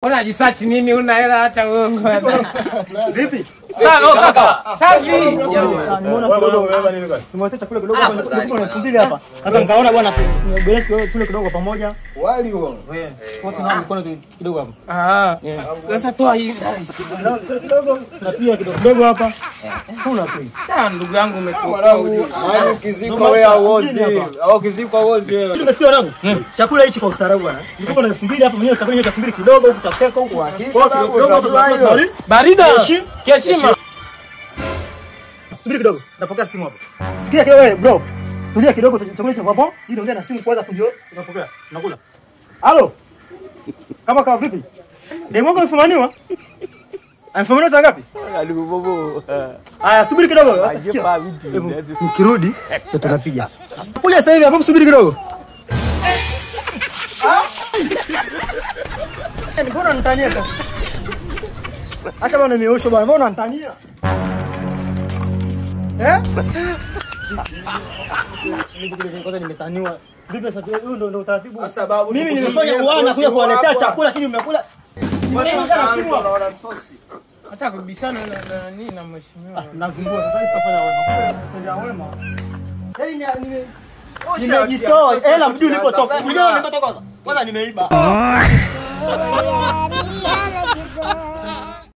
Unajisearch nini? Una hela acha uongo. Vipi? Sawa kaka. Safi. Nimewatia chakula kidogo hapa, nilikuwa na 2000 hapa. Sasa nikaona bwana tuogelee tule kidogo pamoja. Wali huo. Eh. Wote nao mikono kidogo hapa. Ah. Sasa toa hii kidogo na pia kidogo kidogo hapa. Kuna tu. Ah, ndugu yangu umetoka. Yaani ukizikwa wewe hauozi. Au ukizikwa hauozi wewe. Umesikia wanangu? Chakula hichi kwa ustaarabu bwana. Nilikuwa na 2000 hapa mwenyewe, chakula cha 2000 kidogo huku cha keko huku. Kwa kidogo kidogo barida. Kiheshima. Subiri kidogo, napokea simu hapo. Sikia kidogo wewe bro. Tulia kidogo, chakula cha hapo. Ili ongea na simu kwanza ndio tunapokea. Tunakula. Halo. Kama kama vipi? Demu wako amefumaniwa? Amefumaniwa saa ngapi? Alibobo. Haya, subiri kidogo. Nikirudi ndio tunapiga. Kuja sasa hivi hapo, subiri kidogo. Ah? Mbona unanitania sasa? Acha bwana miosho bwana, mbona unanitania? Eh? Mimi kwanza nimetaniwa. Vipi sasa huyu ndio utaratibu? Sababu mimi nimefanya uana kuja kuwaletea chakula lakini mmekula. Wanaona msosi. Acha kubishana na nini na mheshimiwa. Nazingua sasa, sitafanya wema. Ndio wema. Hey, nimejitoa. Hela mjui nilipotoka. Unajua nilipotoka kwanza. Kwanza nimeiba.